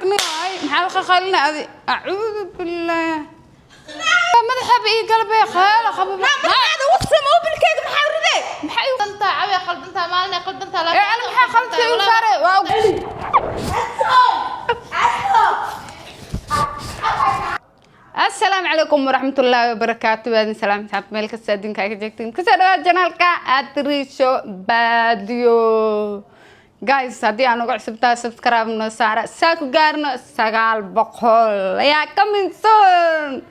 Tagni ay maxaa la qalina adi? Acuudu billaah, madaxa ii galbay khaala qaba. Maxaad ugu samo bilkeega? Maxaa ridee? Maxay u Qaldantaa cabe, qaldantaa maalin ay qaldantaa. Ee ana maxaa khaladka igu saaray? Waa Asalaamu calaykum waraxmatullaahi wabarakaatu. Waadin salaam saab meel kasta adduunka ay ka joogtiin. Kusoo dhawaad channelka Atriisho Baadiyo. Guys, haddii aan uga cusubtahay, subscribe noo saara saa ku gaarno 900 ayaa coming soon.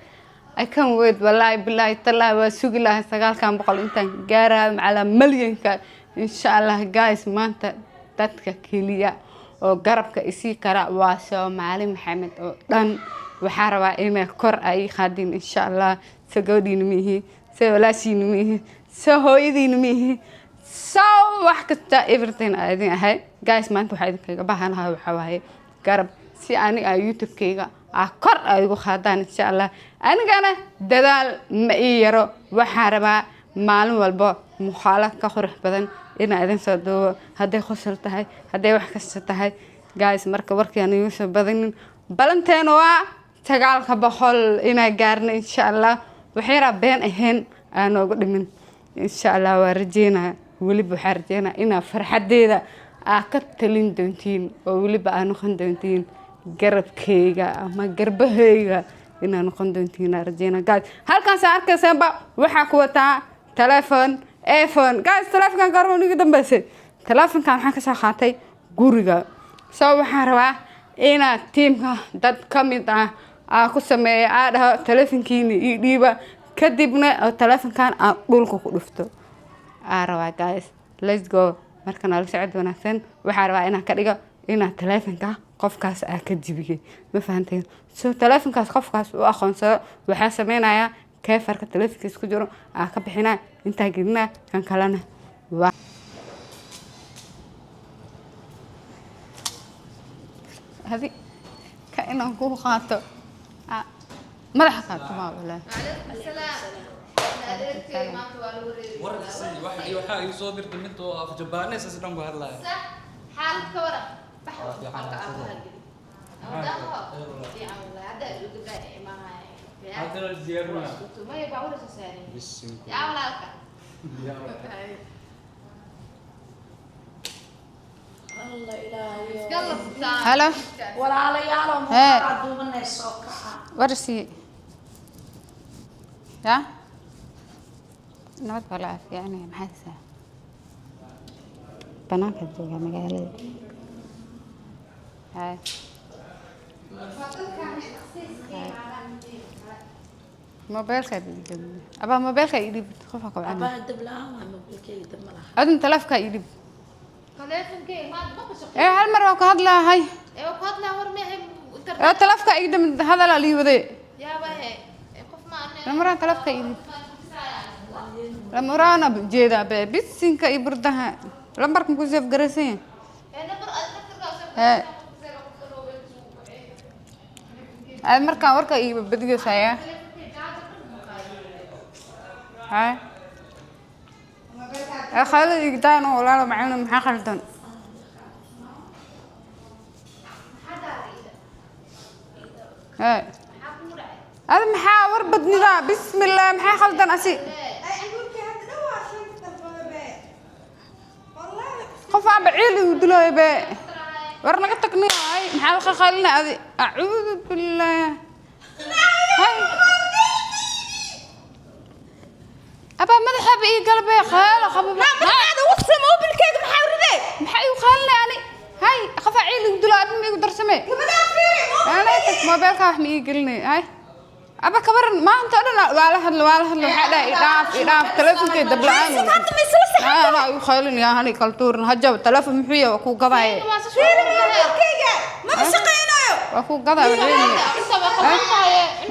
I can't wait, wallahi billahi tallahi, waa sugi lahay 900 intaan gaarayo macalaa malyanka, insha Allah. Guys, maanta dadka keliya oo garabka isii kara waa Soomaali Maxamed oo dhan. Waxaa rabaa inay kor ay ii qaadin, insha Allah. So gabadhiina miihi, so walaashiina miihi, so hooyadiina miihi, so wax kasta, everything aa idin ahay. Guys, maanta waxaa idinkaga baahanahay waxaa waaye garab, si aniga YouTube-kayga ah kor ay igu qaadaan, insha Allah. Anigana dadaal ma ii yaro. Waxaa rabaa maalin walba muuqaalo ka qurux badan inaa idin soo duubo, hadday qosol tahay, hadday wax kasta tahay. Guys, marka warkii aan igu soo badanin, balanteena waa 900 inaa gaarno, insha Allah. Waxyaraa been ahayn aan noogu dhimin, insha Allah. Waa rajeynaya, weliba waxaa rajeynaya inaa farxadeeda aa ka talin doontiin oo weliba aa noqon doontiin garabkayga ama garbahayga inaa noqon doontiin aa rajeynaya. Guys, halkaas aa arkaysaanba waxaa ku wataa telephone iPhone. Guys, telefonkan goorma igu dambeysay? Telefonkan waxaan kasoo qaatay guriga. So waxaan rabaa inaad tiimka dad ka mid ah aa ku sameeya, aa dhaho telefonkiina ii dhiiba, kadibna oo telefonkan aan dhulka ku dhufto aa rabaa. Guys, let's go. Marka nala socod wanaagsan. Waxaa rabaa inaan ka dhigo inaan telefonka qofkaas aa ka jibiyey, ma fahanteen? So telefonkaas qofkaas u aqoonsado, waxaa sameynayaa keefarka telefonkiis ku jiro aa ka bixinaa, intaa gelinaa, kan kalena waa hadi ka inaan ku qaato. Ah, madaxa qaato maa walaahi. Warkasi waxa waxaa ii soo dirtay mid oo af Jabaanees is dhan ku hadlaya. Xaalad ka waran? Bax. Waa fiican, Halka waa aan sidoo. geli. Awdaho. Fiican wallahi, hadda gabdhaha imahay. Haddana is diyaarinaya. Maya, baabuur soo saaray. Bisinku. Yaa walaalka. Allah ilaahayo. Iska laftaa. Halo. Walaalayaalow. Hee. Muqaala duubanay, soo kaca. Warsi ya nabad baa la fiicanaya. Maxaa haysaa? Banaanka joogaa magaalada. Hay hay, mobeelka abaa, mobeelka ii dhib, qofka kabcana. Abaa, dab la'aan waa mobilkeyga, dab ma laha. Adin taleefka ii dhib. Taleefankeyga maanta ma ka shaqeeyo. Ee hal mar waa ku hadlahay. Ee waa ku hadlaa, war meehay? Ee taleefka ii dhib, hadalaa lii waday. Yaaba he. Ee qof ma ane. Lamuraan taleefka ii dhib, lamuraana jeedaa be bisinka iyo burdaha. Lambarka ku save garaysan yahay. Ee number aad naftirkaa soo. Hee. Ay markaan warka ii badiyosaya. Hay ee khaalid igdaan oo walaalo macalin, maxaa khaldan? Hee ada maxaa war badnidaa? Bismillah, maxaa khaldan asi? Qof aan baciil igu dilooyo be. War naga tagni ay maxaa la qalina adi? Acuudu billaah. Hay abaa, madaxa ba ii galbay khaala qaba. Maxaad ugu samo bilkeega? Maxaa ridee? Maxaa igu khaalina ani? Hay qof aa ciil igu dilo, adna ma igu darsame. Ana tag, mobeelka wax ma ii gelinay. Hay aba, kabaran maanta oo dhan waa la hadla, waa la hadla. Waxaa dhahay idhaaf, idhaaf, teleefonkay dab la'aan. Hadda ma isla sax? Anaa igu khaylinaya hani kaltuurin hajab. Teleefon muxuu yahay? Waa kuu gadaaye. Mobilkeyga maba shaqeynayo. Waa kuu gadaa waxweynaya.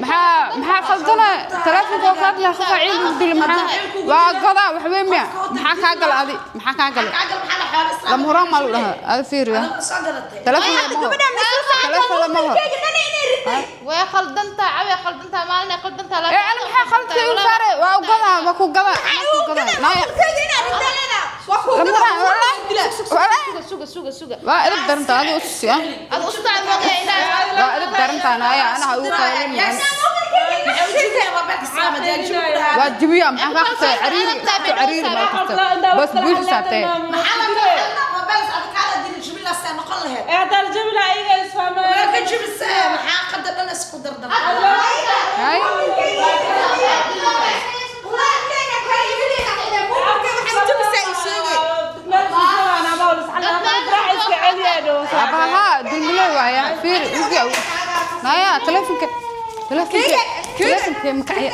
Maxaa khaldana? Teleefonka waa ka hadlaya, qofaa ciil ugu dilo. Maxaa waa gadaa waxweyn miya? Maxaa kaa gala adi? Maxaa kaa gala? Cagal maxaa la xoolo islaam? Lama huraan maa lu dhahaa adi? Fiiriya. Adiga soo gadatay. Teleefon lama hor, Gabadha ma isla sax? teleefon lama hor. Mobilkeyga dhan inay riday. Way qaldantaa cabe, qaldantaa maalin ay qaldantaa. Ee ana maxaa khaladka igu saaray? Waa u gadaa, waa ku gadaa, anaa ku gadaa naaya. Mobilkeyga inaa riday leedahay waa ku Lama gadaa. huraan, wallaahi wallaahi. Suga, suga, suga, suga. Waa edeb daranta adi utusi ah. Ad ustaad moodaya. darantaan ayaa anaha ugu qaylin. Waa jabiya, maxaa kaa qabtay? Cariiri isku cariiri meel kasta bas buuxi saatee. Hay. Abaha dulmile waaya, fiir uga naya telefonka, telefonka, telefonka maka ciyaar.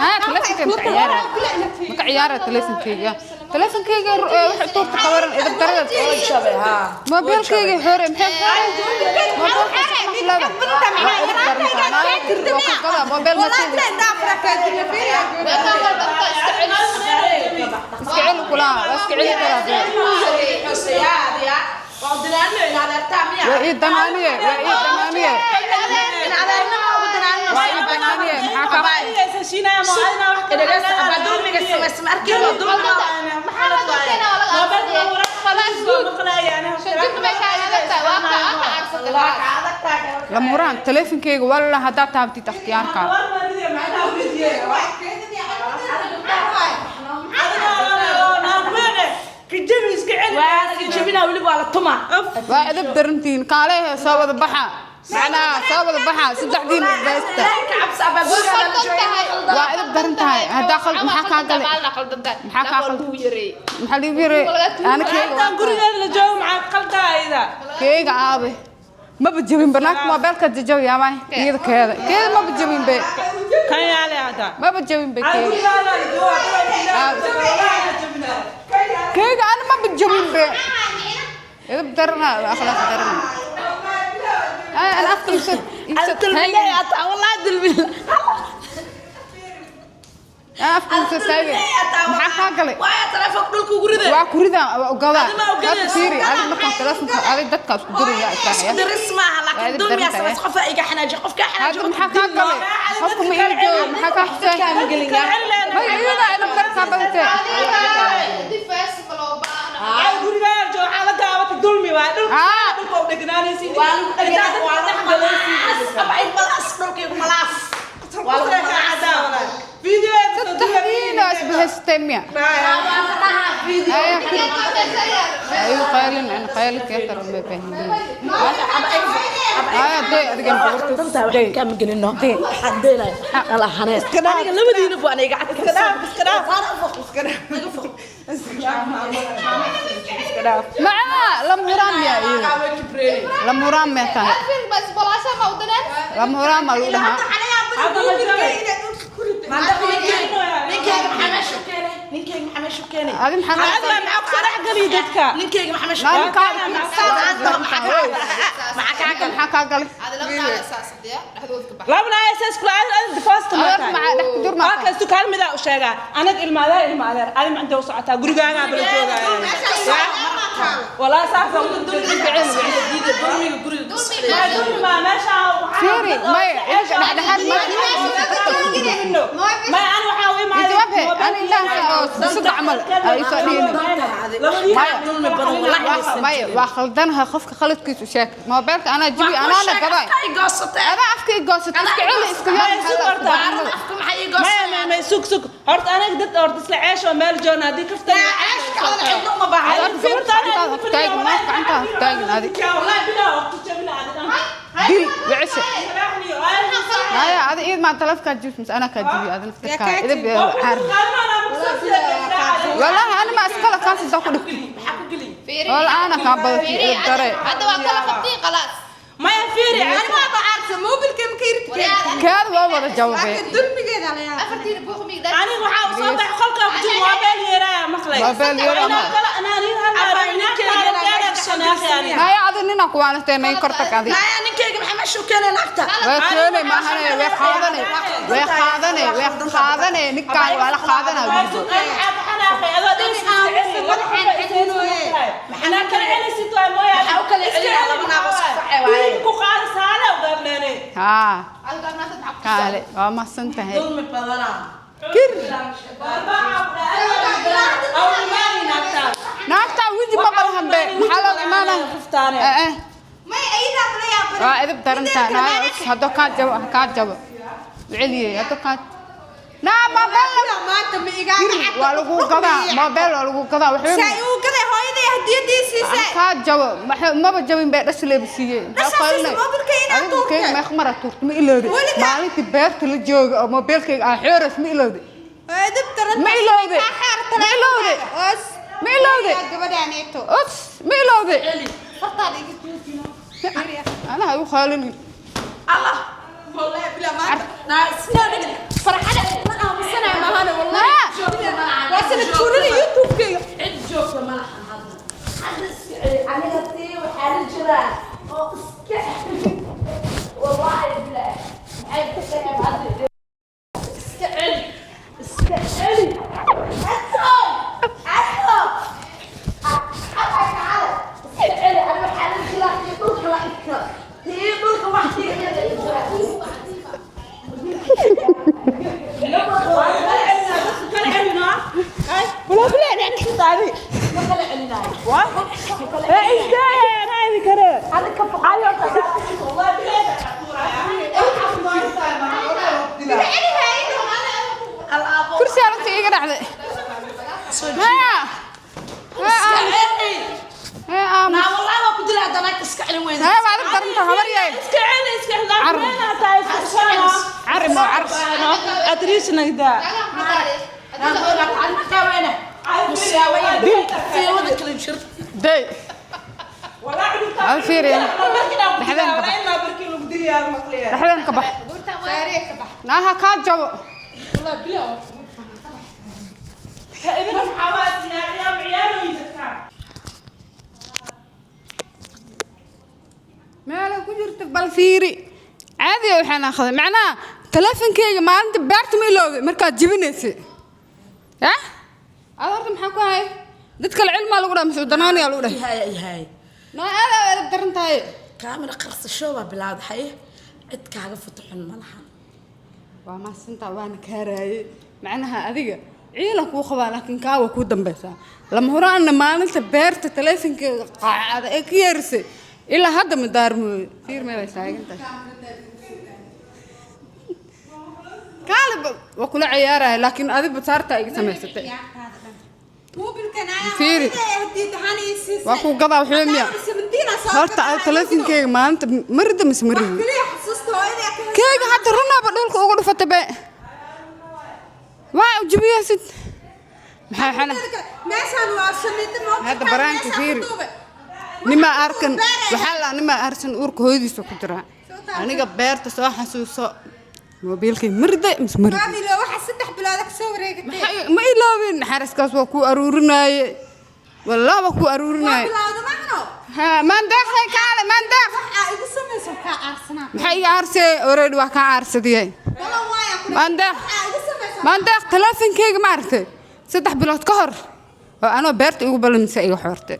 Ha, telefonka maka ciyaara, maka ciyaara telefonkeyga, telefonkeyga waxa tuurta qabaran idab darada. Mobilkeyga hore maxay mobil ma iska celi kulaa, waa iska celi karaa. Waa ii danaaniye, waa ii danaaniye, waa ii danaaniye. Maxaa kaa lamuraan teleefonkeyga wallah haddaad taabtid ikhtiyaarka. Waa edab darantihiin, kaalehe soo wada baxa, macnaha soo wada baxa saddexdiin beesta. Waa edab daran tahay haddaa khal. Maxaa kaa galay? Maxaa kaa qaldan? Maxaa liigu yaray ana keega? Keega aabe maba jabin banaanka moobeelka jajabiyaa maay iyada keeda keeda maba jabin be, maba jabin be keega. Keega ana maba jabin be. Edab darana, akhlaaq darana. Ana afka ibsad ibsad taagan, ana afka ibsad taagan. Maxaa kaa galay? Waa ku ridaa, waa ogadaa dadka. Fiiri adi markaa telefonka adi dadka isku diraya israaciya. Hadda maxaa kaa galay? Qofka ma ii joogo, maxaa kaa xuseen? Maya, iyadaa edab darkaa badatee. Saddexdiina waa isbahaysatay miya? Ayu qaylin an qaylin kee taro ma fahmin. Aya dee adigan gabarta dee. Macnaha lamuraan miya iyada? Lamuraan miya tahay? Lamuraan maa lagu dhahaa? Adi maxaa maxaa kaa galay? Adeerka maxaa dhex ku jir maa? Fiiri maya, idinka dhexdhexaad ma jawaabhe. Ani intaan oo saddex camal ay soo dhihin. Maya, maya, waa khaldanaha. Qofka khaladkiisu sheeg. Moobeelka anaa jibi, anaana gaday, adaa afka i goosatay. Iska celi, iska yaa. Taagin gacantaa taagin adi dil wicise. Maya, adi iid maa taleefkaa jibis mise anaa kaa jibiyo? Adi naftirkaa idab caar. Wallaahi ani ma iskala kaas intaa ku dhigto wala ana kaa badatay idab dare. Keeda waa wada jawabee. Maya, adi ninaa kuwaanatee nay kortag adi. Way keenay maahane, way qaadane, way qaadane, way qaadane. Ninkaan waa la qaadanaa wiilbo. Haa, kaale waa mahadsan tahay kir. Naagtaa weji ma balahan be, maxaa looga imaanaa? Eh eh. Waa edeb darantaa. Haddoo kaa jabo, ha kaa jabo. Celiyey haddoo kaa naa mobile. Maanta ma igaaga cadda. Waa lagu gadaa mobile, waa lagu gadaa waxba. Saa uu gaday hooyaday hadiyadii siisay. Kaa jabo maba jabin bay dhasha leeba siiyey. Dhashaa siisay, mobilka inaad tuurtay. Meeq mara tuurtay, ma ilowday? Weligaa- Maalintii beerta la jooga oo mobilkayga aan xooras, ma ilowday? Edeb daran. Ma ilowday? Ma ilowday? Ma ilowday? Gabadhaaneeto. Uts, ma ilowday? Fartaada iga tuujino. Anaha igu khaalinin. Allah. Wallahi bila maanta. Naa isna dhig. Farxada la aamusanayo maahane wallahi. Waa sanad guurada YouTube-kayga. Cid joogta ma lahan hadda. Hadda iska celi. Aniga tii waxaa la jiraa oo iska wallaahi bilaahi. Maxay ku tahay hadda? Iska celi. Iska celi. Asow! Asow! Asow kacala. Iska celi. Aniga waxaa la jiraa tii dhulka la dhigto. Tii dhulka wax dhigayaa la jiraa. Ma kala celinaayo. Kursi alagta iiga dhacday. Haya. Iska celi. Hee, aamus. Naa wallaahi waa ku dilaa haddana iska celin weyda. Hee, waa adag daranta habar yahay. Cari mo car. Day. Aan fiiriyo. Dhexdeen ka bax. Dhexdeen ka bax. Naaha kaa jabo. Meela ku jirta bal fiiri. Caadi ah waxaan akhday. Macnaha taleefankeyga maalinta beerta ma iloobay markaad jibinaysay. Yah? Aad horta maxaa ku hay? Dad kale cilmaa lagu dhahay mise danaaniyaa lagu dhahay? Hay hay. Noo aad aa edeb daran tahay. Kaamira qarsasho baa bilowday. Cid kaaga futuxun ma lahan. Waa mahadsantaa, waana kaaraayey. Macnaha adiga ciilan kuu qabaa, laakiin kaa waa kuu dambaysaa. Lama huraanna maalinta beerta taleefankeega qaacada ee ka yeerisay ilaa hadda ma daarmooyo. Fiir meel ay taagan tahay. Kaale waa kula ciyaaraya, laakiin adiga basaarta iga samaysatay. Mobilkan ayaa Fiiri. hooyaday hadiyad ahaan ii siisay. Waa kuu gadaa waxba miya? Horta aad taleefankeyga maalinta marida mise Wax maridi? kaliya xasuusta hooyaday ka haysa. Keega hadda runaaba dhulka ugu dhufatay be. Waa ujibiyasid. Maxaa xana? Meeshaan waa shamiito mobilka. Hadda baraanka fiiri. Nimaa arkan waxaa la nimaa arsan uurka hooyadiisa ku jira. Aniga beerta soo xasuuso moobiilkay marida mise maridi? Maamilo waxa 3 bilood ka soo wareegatay. Ma iloobin, xariskaas waa kuu aruurinaaye. Wallah waa kuu Waa aruurinaaye. bilowda maahno. Ha, maandeeqay kaale maandeeq. Waxaa igu samayso kaa aarsanaa. Maxay iga aarsee? Already waa kaa aarsadiyey. Walan waaya ku. Maandeeq. Waxaa igu samayso. Maandeeq taleefankeyga ma aragtay 3 bilood ka hor oo anoo beerta igu ballamisa iga xoortay.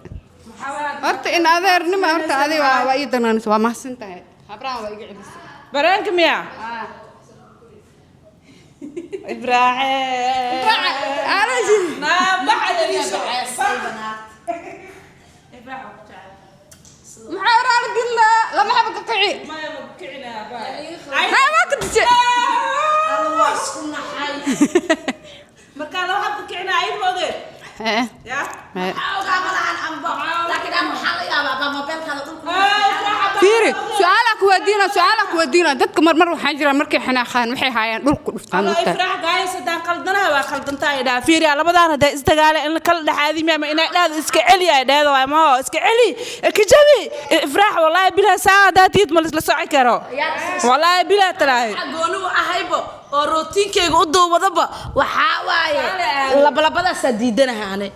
Horta in adeernima horta adiga waa ii danaanaysa, waa mahadsan tahay. Habrahan waa iga celisay. Baraanka miya? Ibraace. Naa baxa dariisho. Maxaa oraala gelnaa lama xaba ka kici. Maya ma kicinaa baa. Haa, waa ka dishe. Alla waa isku naxay. Markaa laba xabka kicinaa ayad ma ogeed. Eh, Ya? eh. Waxaa ogaa ma lahan amba. Laakiin aan waxaa la yaabaa baa mobilkaada dhulka. Fiiri, su-aalaa ku weydiina, su-aalaa ku weydiina. Dadka marmar waxaa jira markay xanaaqaan waxay haayaan dhulku dhuftaan Alla mugtaa. Ifraax gaayis haddaan qaldanaha waa qaldantaa ay dhaha. Fiiriya labadaan hadday isdagaale in la kala dhexaadi miya ma inay dhahdo iska celi ay dhahdo waay maho iska celi ka jabi Ifraax wallaahi bilaa saa haddaa tiid ma la soci karo wallaahi bilaa talaahi. Gooni u ahaybo oo rootiinkayga u duuwadaba waxaa waaye labalabadaasaa diidanaha ane.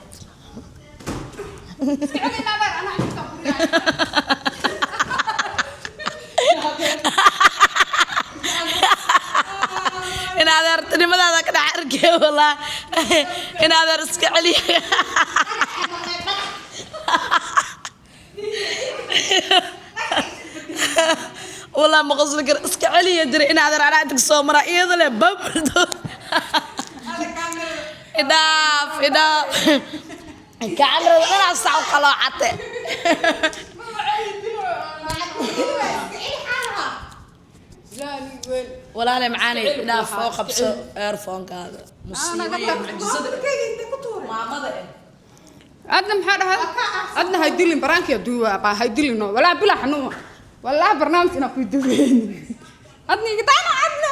In adeertinimadaada ka dhex arkay walaa in adeer iska celiya. Walaa ma qosli karo, iska celiya jira in adeer anaa inta soo maraa iyada leh babdo. Idhaaf idhaaf kacamirada dhanaa sac u qaloocate. Iska celi. Walaale macaanay, dhaaf oo qabso earphone-kaada. Musiibo iyo mucjisada. Maamada eh. Adna maxaa dhahay? Adna hay dilin, baraankiya duuba baa, hay dilino. Walaa bilaa xanuuma, walaa barnaamij inaan ku duweyn. Adna iga daana, adna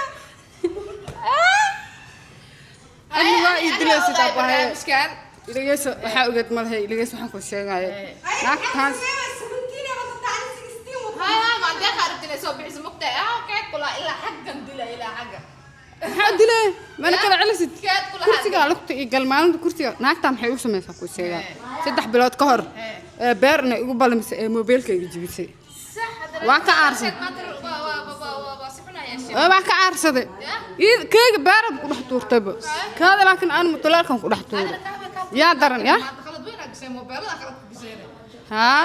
adna waa ii dilaysid abahay. Barnaamijkan. Ilageyso, waxaa ogeed malahay. Ilageyso, waxaan ku sheegaya naagtaas. Hay hay, ma deeqa aragtin ay soo bixiso mugtahay. Ah, keed kula ilaa xaggan dila, ilaa xagga. Maxaa dilay? Mana kala celisid. Keed kula. Kursiga lugta ii gal maalinta kursiga. Naagtaa maxay u samaysaa ku sheegaa. 3 bilood ka hor ee beer inay igu balamisay ee moobeelkayga jibisay. Sax haddana. Waa ka aarsan. Maanta waa waa waa waa waa si xun ayaa sheegay. Waa ka aarsaday. Keyga beerab ku dhex tuurtayba kaada, laakiin aan mutulaalkan ku dhex tuuray. Yaa daran ya? Maanta khalad weyn aa gashay, moobeelada khalad ku gashay. Haa.